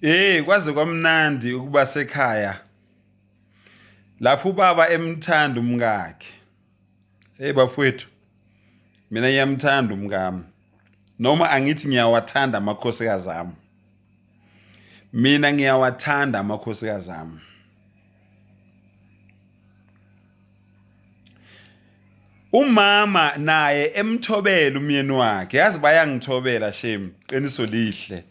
Hey kwaze kwamnandi ukuba sekhaya lapho ubaba emthanda umkakhe. Hey bafowethu mina ngiyamthanda umkami noma angithi ngiyawathanda amakhosikazi ami. Mina ngiyawathanda amakhosikazi ami. Umama naye emthobela umyeni wakhe. Yazi bayangithobela shame, qiniso lihle.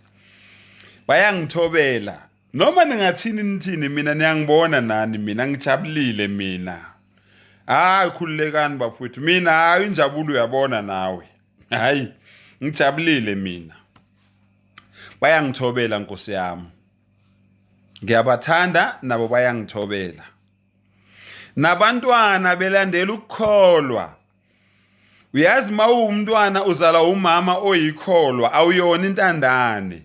Bayangithobela. Noma ningathini nithini mina niyangibona nani mina ngijabulile mina. Hayi khululekani bafowethu mina hayi injabulo uyabona nawe. Hayi ngijabulile mina. Bayangithobela Nkosi yami. Ngiyabathanda nabo bayangithobela. Nabantwana belandela ukukholwa. Uyazi mawumntwana uzalwa umama oyikholwa awuyona intandane.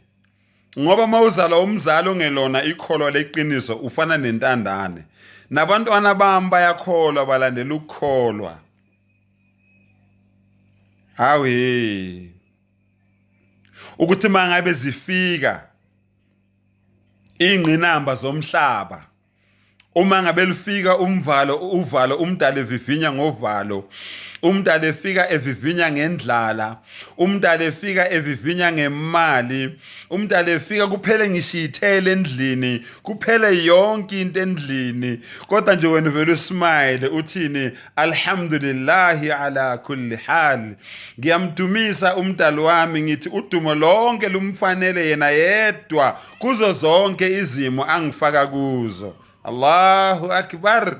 Ngoba mawuzalwa umzali ongelona ikholwa leqiniso ufana nentandane. Nabantwana bami bayakholwa balandela ukukholwa. Hawe. Ukuthi mangabe zifika ingqinamba zomhlaba uma ngabe lufika umvalo uvalo umdala evivinya ngovalo umdala efika evivinya ngendlala umdala efika evivinya ngemali umdala efika kuphele ngisho ithele endlini kuphele yonke into endlini kodwa nje wena uvele usmile uthini alhamdulillahi ala kulli hal ngiyamdumisa umdali wami ngithi udumo lonke lumfanele yena yedwa kuzo zonke izimo angifaka kuzo Allahu akbar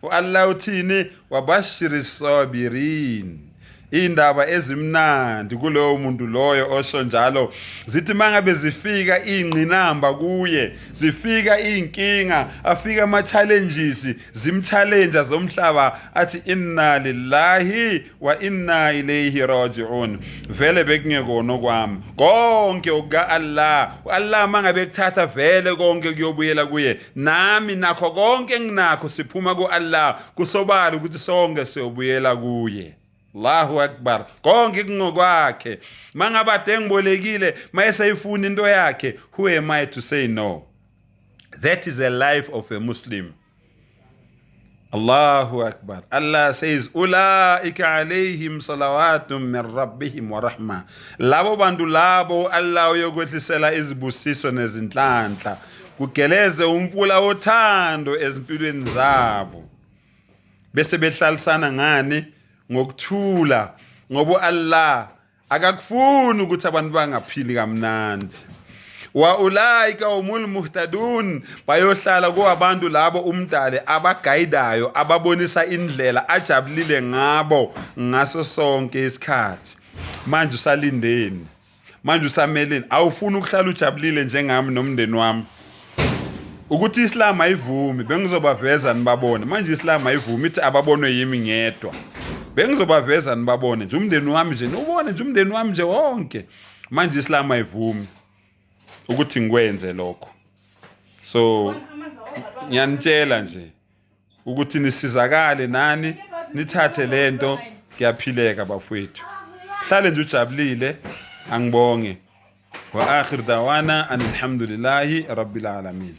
uAllah uthini wabashiri sabirin indaba ezimnandi kulowo muntu loyo osho njalo zithi mangabe zifika ingqinamba kuye zifika inkinga afika ama challenges zimchallenge zomhlaba athi inna lillahi wa inna ilayhi raji'un vele bekungekona okwami konke okuka Allah uAllah mangabe kuthatha vele konke kuyobuyela kuye nami nakho konke enginakho siphuma kuAllah kusobala ukuthi sonke siyobuyela kuye Allahu Akbar konke kungokwakhe mangabe ade ngibolekile mayeseyifuna into yakhe who am I to say no that is a life of a Muslim Allahu Akbar. Allah says, Ulaika alayhim salawatun min rabbihim wa rahma. Labo bantu labo Allah uyokwehlisela izibusiso nezinhlanhla. Kugeleze umfula wothando ezimpilweni zabo. Bese behlalisana ngani? Ngokuthula ngoba Allah akakufuni ukuthi abantu bangaphili kamnandi wa ulaika humul muhtadun bayohlala kuwabantu labo umdali abagayidayo ababonisa indlela ajabulile ngabo ngaso sonke isikhathi manje usalindeni manje usameleni awufuni ukuhlala ujabulile njengami nomndeni wami ukuthi Islam ayivumi bengizobaveza nibabone manje Islam ayivumi ithi ababonwe yimi ngedwa bengizobaveza nibabone nje umndeni wami nje niwubone nje umndeni wami nje wonke manje Islam ayivumi ukuthi ngikwenze lokho so ngiyanitshela nje ukuthi nisizakale nani nithathe lento kuyaphileka bafowethu hlale nje ujabulile angibonge wa akhir dawana alhamdulillahi rabbil alamin.